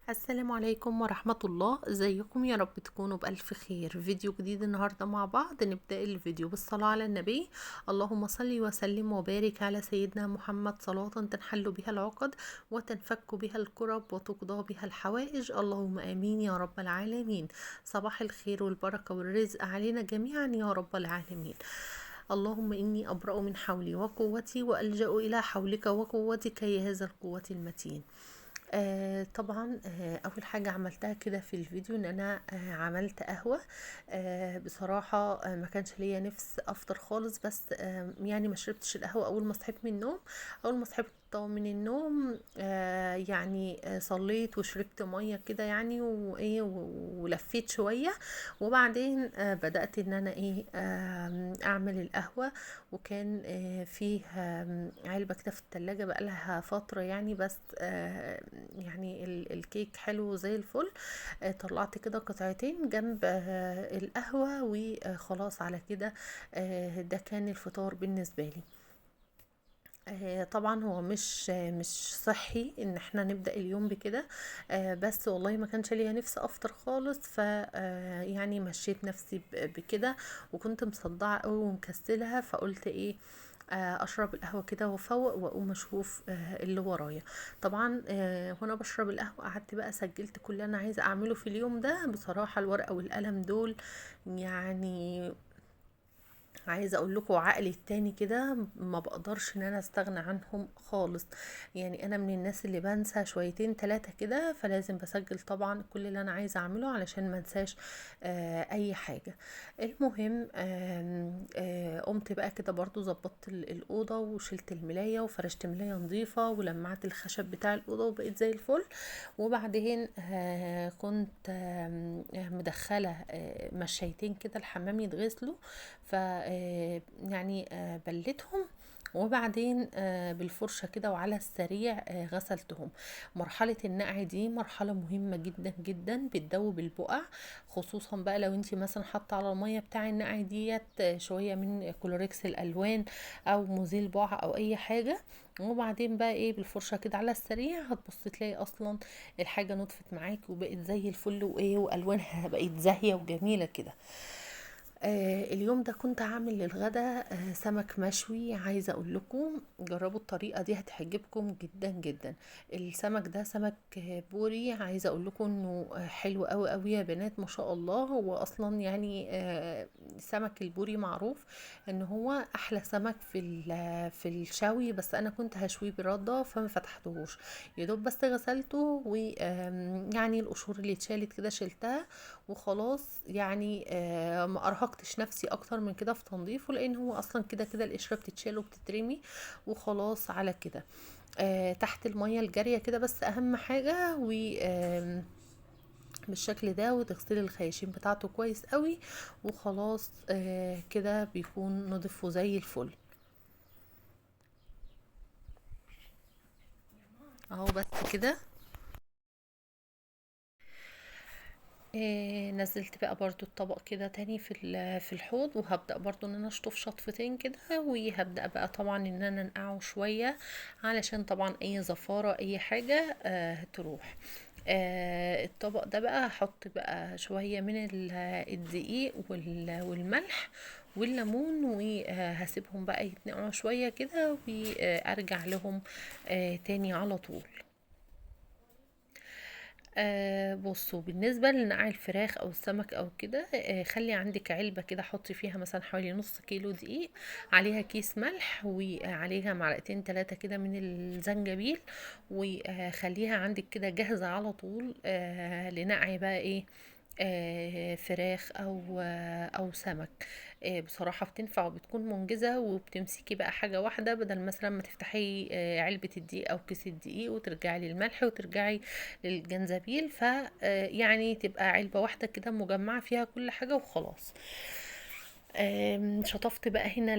السلام عليكم ورحمة الله. ازيكم؟ يا رب تكونوا بألف خير. فيديو جديد النهاردة مع بعض. نبدأ الفيديو بالصلاة على النبي. اللهم صل وسلم وبارك على سيدنا محمد، صلاة تنحل بها العقد وتنفك بها الكرب وتقضى بها الحوائج، اللهم آمين يا رب العالمين. صباح الخير والبركة والرزق علينا جميعا يا رب العالمين. اللهم إني أبرأ من حولي وقوتي وألجأ إلى حولك وقوتك يا هذا القوة المتين. طبعا، اول حاجة عملتها كده في الفيديو ان انا عملت قهوة. بصراحة ما كانش ليا نفس افطر خالص، بس يعني ما شربتش القهوة اول ما صحيت من النوم. اول ما صحيت من النوم صليت وشربت مية كده يعني وايه ولفيت شوية، وبعدين بدأت ان انا ايه اعمل القهوة. وكان فيه علبة كده في التلاجة بقالها فترة يعني، بس يعني الكيك حلو زي الفل. طلعت كده قطعتين جنب القهوة وخلاص على كده. ده كان الفطار بالنسبة لي. طبعا هو مش صحي ان احنا نبدأ اليوم بكده، بس والله ما كانش ليا نفس افطر خالص، ف يعني مشيت نفسي بكده، وكنت مصدعة قوي ومكسلة، فقلت ايه اشرب القهوة كده وافوق واقوم اشوف اللي ورايا. طبعا وانا بشرب القهوة قعدت بقى سجلت كل اللي انا عايزة اعمله في اليوم ده. بصراحة الورقة والقلم دول يعني عايزة اقول لكم عقلي التاني كده ما بقدرش ان انا استغنى عنهم خالص. يعني انا من الناس اللي بنسى شويتين تلاتة كده، فلازم بسجل طبعا كل اللي انا عايزة اعمله علشان ما انساش اي حاجة. المهم قمت بقى كده برضو ظبطت الأوضة وشلت الملاية وفرشت ملاية نظيفة ولمعت الخشب بتاع الأوضة وبقيت زي الفل. وبعدين كنت مدخلة مشايتين كده الحمام يتغسلوا، ف بلتهم، وبعدين بالفرشة كده وعلى السريع غسلتهم. مرحلة النقع دي مرحلة مهمة جدا جدا، بتدوب البقع، خصوصا بقى لو انتي مثلا حاطة على المية بتاع النقع ديت شوية من كلوريكس الألوان أو مزيل بقع أو أي حاجة. وبعدين بقى ايه بالفرشة كده على السريع هتبصي تلاقي أصلا الحاجة نطفت معاك وبقت زي الفل، وإيه وألوانها بقت زاهية وجميلة كده. اليوم ده كنت هعمل للغدا سمك مشوي. عايزة اقول لكم جربوا الطريقة دي هتعجبكم جدا جدا. السمك ده سمك بوري، عايزة اقول لكم انه حلو قوي قوي يا بنات ما شاء الله. هو اصلا سمك البوري معروف ان هو احلى سمك في الشوي، بس انا كنت هشويه برده فما فتحتهوش، يا دوب بس غسلته، ويعني القشور اللي اتشالت كده شلتها وخلاص. ما ارهقتش نفسي اكتر من كده في تنظيفه، لان هو اصلا كده كده القشره بتتشال وبتترمي وخلاص على كده. تحت الميه الجاريه كده بس اهم حاجه، و بالشكل ده، وتغسلي الخياشيم بتاعته كويس قوي وخلاص. كده بيكون نضيفه زي الفل اهو بس كده. نزلت بقى برضو الطبق كده تاني في الحوض، وهبدأ برضو ان انا اشطف شطفتين كده، وهبدأ بقى طبعا ان انا انقعه شوية علشان طبعا اي زفارة اي حاجة تروح. الطبق ده بقى هحط بقى شوية من الدقيق والملح والليمون، وهسيبهم بقى يتنقعوا شوية كده وارجع لهم تاني على طول. بالنسبة لنقع الفراخ او السمك او كده، خلي عندك علبة كده حطي فيها مثلا حوالي نص كيلو دقيق، عليها كيس ملح وعليها معلقتين 3 كده من الزنجبيل، وخليها عندك كده جاهزة على طول، لنقع بقى فراخ او سمك. بصراحة بتنفع وبتكون منجزة، وبتمسكي بقى حاجة واحدة بدل مثلا ما تفتحي علبة الدقيق او كيس الدقيق وترجعي للملح وترجعي للجنزبيل، يعني تبقى علبة واحدة كده مجمعة فيها كل حاجة وخلاص. شطفت بقى هنا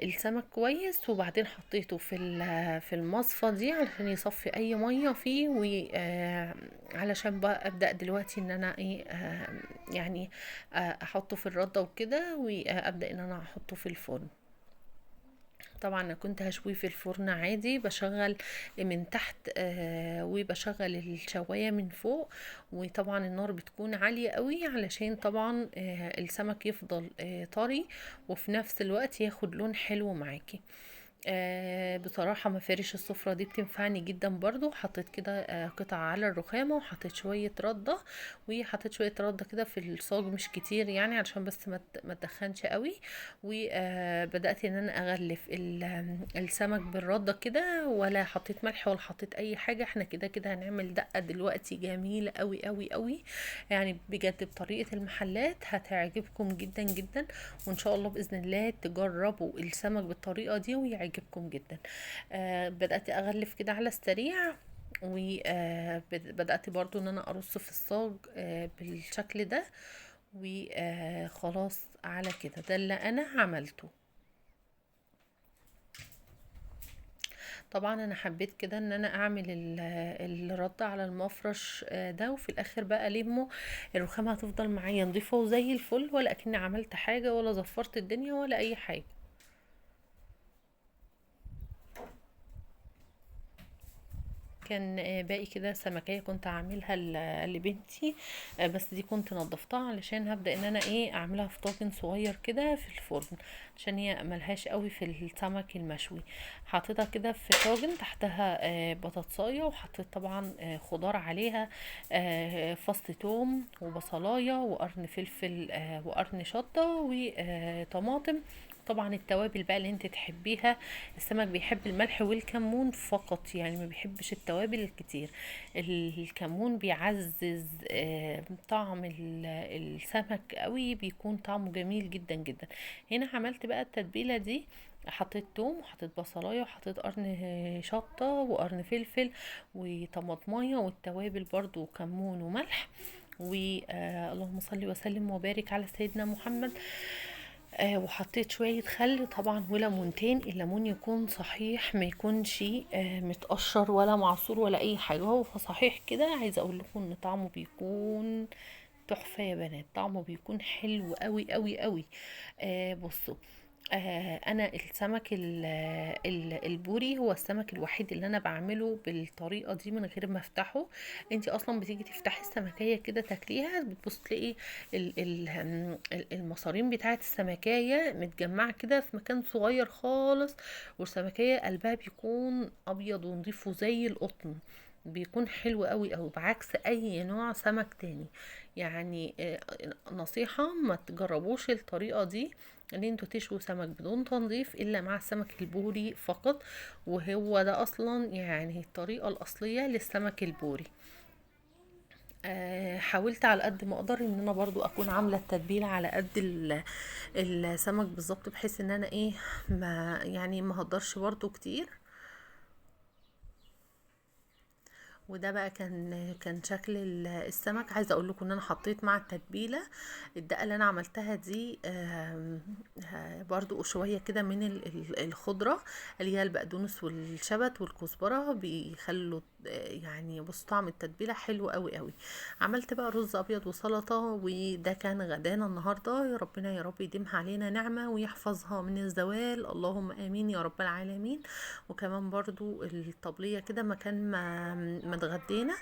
السمك كويس، وبعدين حطيته في المصفى دي علشان يصفي اي ميه فيه، علشان بقى ابدا دلوقتي ان انا ايه، احطه في الرده وكده، وابدا ان انا احطه في الفرن. طبعا انا كنت هشويه في الفرن عادي، بشغل من تحت وبشغل الشواية من فوق، وطبعا النار بتكون عالية قوي علشان طبعا السمك يفضل طري وفي نفس الوقت ياخد لون حلو معاكي. بصراحة مفارش السفرة دي بتنفعني جدا برضو. حطيت كده قطعة على الرخامة، وحطيت شوية ردة، وحطيت شوية ردة كده في الصاج مش كتير يعني علشان بس ما تدخنش قوي. وبدأت ان انا اغلف السمك بالردة كده، ولا حطيت ملح ولا حطيت اي حاجة. احنا كده كده هنعمل دقة دلوقتي جميلة قوي قوي قوي، يعني بجد بطريقة المحلات هتعجبكم جدا جدا، وان شاء الله بإذن الله تجربوا السمك بالطريقة دي ويعجبكم جدا. بدأت اغلف كده على السريع، وبدأت برضو ان انا ارص في الصاج بالشكل ده، وخلاص على كده ده اللي انا عملته. طبعا انا حبيت كده ان انا اعمل الرد على المفرش ده، وفي الاخر بقى المه الرخامه هتفضل معايا نضيفه وزي الفل، ولا اكني عملت حاجة ولا زفرت الدنيا ولا اي حاجة. كان باقي كده سمكية كنت عاملها لبنتي، بس دي كنت نظفتها علشان هبدأ ان انا اعملها في طاجن صغير كده في الفرن، عشان هي ملهاش قوي في السمك المشوي. حطيتها كده في طاجن تحتها بطاطسايه، وحطيت طبعا خضار عليها، فص توم وبصلايه وقرن فلفل، وقرن شطه وطماطم. طبعا التوابل بقى اللي انت تحبيها، السمك بيحب الملح والكمون فقط، يعني ما بيحبش التوابل الكتير. الكمون بيعزز طعم السمك قوي، بيكون طعمه جميل جدا جدا. هنا عملت بقى التتبيله دي، حطيت توم وحطيت بصلايه وحطيت قرن شطه وقرن فلفل وطماطميه، والتوابل برضو كمون وملح، و اللهم صل وسلم وبارك على سيدنا محمد. وحطيت شوية خل طبعا وليمونتين، الليمون يكون صحيح ما يكونش متقشر ولا معصور ولا اي حاجة، هو صحيح كده. عايزة اقول لكم ان طعمه بيكون تحفة يا بنات، طعمه بيكون حلو قوي قوي قوي. بصوا، انا السمك البوري هو السمك الوحيد اللي انا بعمله بالطريقة دي من غير ما افتحه. انتي اصلا بتيجي تفتحي السمكيه كده تاكليها، بتبص تلاقي المصارين بتاعه السمكيه متجمعه كده في مكان صغير خالص، والسمكيه قلبها بيكون ابيض ونضيف وزي القطن، بيكون حلو قوي قوي بعكس اي نوع سمك تاني. نصيحة ما تجربوش الطريقة دي ان انتوا تشووا سمك بدون تنظيف الا مع السمك البوري فقط، وهو ده اصلا الطريقة الاصلية للسمك البوري. حاولت على قد ما اقدر ان انا برضو اكون عاملة التتبيلة على قد السمك بالظبط، بحيث ان انا ما هقدرش برضو كتير. وده بقى كان شكل السمك. عايزه اقول لكم ان انا حطيت مع التتبيله الدقة اللي انا عملتها دي، برضو شوية كده من الخضرة اللي هي البقدونس والشبت والكزبره، بيخلوا بصوا طعم التتبيله حلو قوي قوي. عملت بقى رز ابيض وسلطة، وده كان غدانا النهارده. يا ربنا يا رب يديمها علينا نعمه ويحفظها من الزوال، اللهم امين يا رب العالمين. وكمان برضو الطبلية كده مكان ما اتغدينا،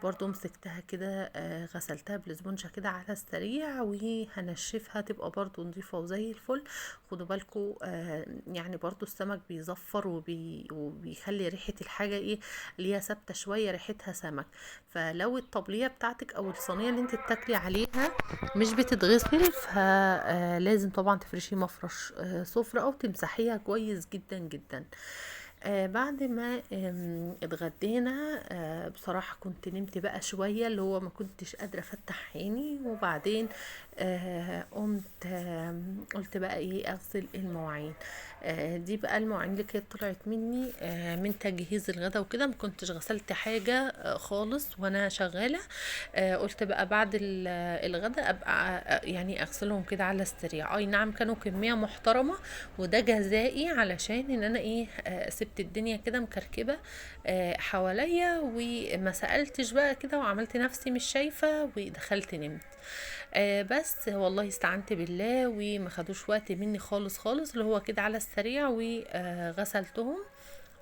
برضو مسكتها كده، غسلتها بالاسبونجة كده على السريع، وهنشفها تبقى برضو نظيفة وزي الفل. خدوا بالكم، برضو السمك بيزفر وبيخلي ريحة الحاجة اللي هي ثابتة شوية ريحتها سمك. فلو الطبلية بتاعتك او الصينية اللي انت بتاكلي عليها مش بتتغسل، فلازم طبعا تفرشي مفرش سفرة او تمسحيها كويس جدا جدا. بعد ما اتغدينا، بصراحة كنت نمت بقى شوية، اللي هو ما كنتش قادرة افتح عيني. وبعدين قمت، قلت بقى اغسل المواعين. دي بقى المواعين اللي كانت طلعت مني، من تجهيز الغدا وكده، ما كنتش غسلت حاجة، خالص وانا شغالة. قلت بقى بعد الغدا ابقى، اغسلهم كده على السريع. اي نعم كانوا كمية محترمة، وده جزائي علشان ان انا سبت سبت الدنيا كده مكركبه حواليا، وما سالتش بقى كده، وعملت نفسي مش شايفه ودخلت نمت. بس والله استعنت بالله وما خدوش وقت مني خالص خالص، اللي هو كده على السريع وغسلتهم،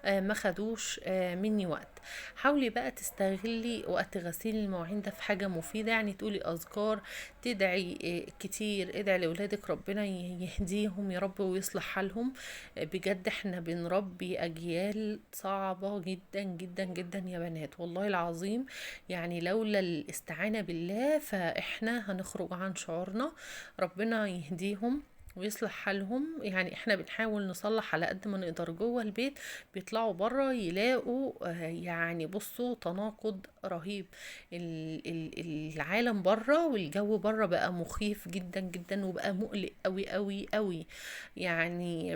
ما خدوش مني وقت. حاولي بقى تستغلي وقت غسيل المواعين ده في حاجة مفيدة، يعني تقولي أذكار، تدعي كتير، ادعي لأولادك ربنا يهديهم يا رب ويصلح حالهم. بجد احنا بنربي أجيال صعبة جدا جدا جدا يا بنات والله العظيم، يعني لولا الاستعانة بالله فاحنا هنخرج عن شعورنا. ربنا يهديهم ويصلح حالهم. يعني احنا بنحاول نصلح على قد ما نقدر جوه البيت، بيطلعوا بره يلاقوا يعني بصوا تناقض رهيب. العالم بره والجو بره بقى مخيف جدا جدا، وبقى مقلق قوي قوي قوي. يعني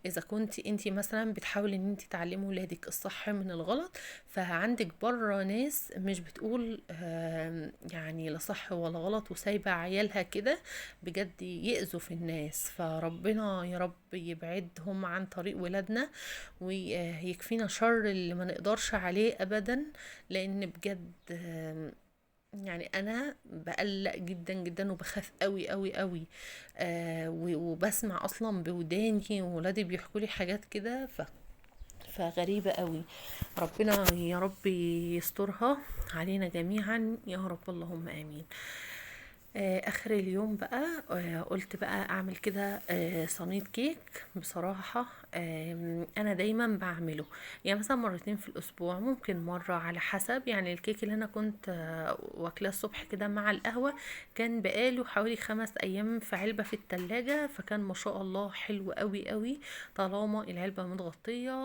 اذا كنت انتي مثلا بتحاولي ان انتي تعلمي ولادك الصح من الغلط، فعندك بره ناس مش بتقول يعني لا صح ولا غلط، وسايبه عيالها كده بجد يأذوا في الناس. فربنا يا رب يبعدهم عن طريق ولادنا ويكفينا شر اللي ما نقدرش عليه ابدا، لان بجد يعني انا بقلق جدا جدا وبخاف قوي قوي قوي، وبسمع اصلا بوداني وولادي بيحكوا لي حاجات كده فغريبة قوي. ربنا يا رب يسترها علينا جميعا يا رب، اللهم امين. اخر اليوم بقى، قلت بقى اعمل كده صينية كيك. بصراحة، انا دايما بعمله يعني مثلا مرتين في الاسبوع، ممكن مرة على حسب. يعني الكيك اللي انا كنت واكلاه الصبح كده مع القهوة كان بقاله حوالي 5 ايام في علبة في التلاجة، فكان ما شاء الله حلو قوي قوي طالما العلبة متغطية.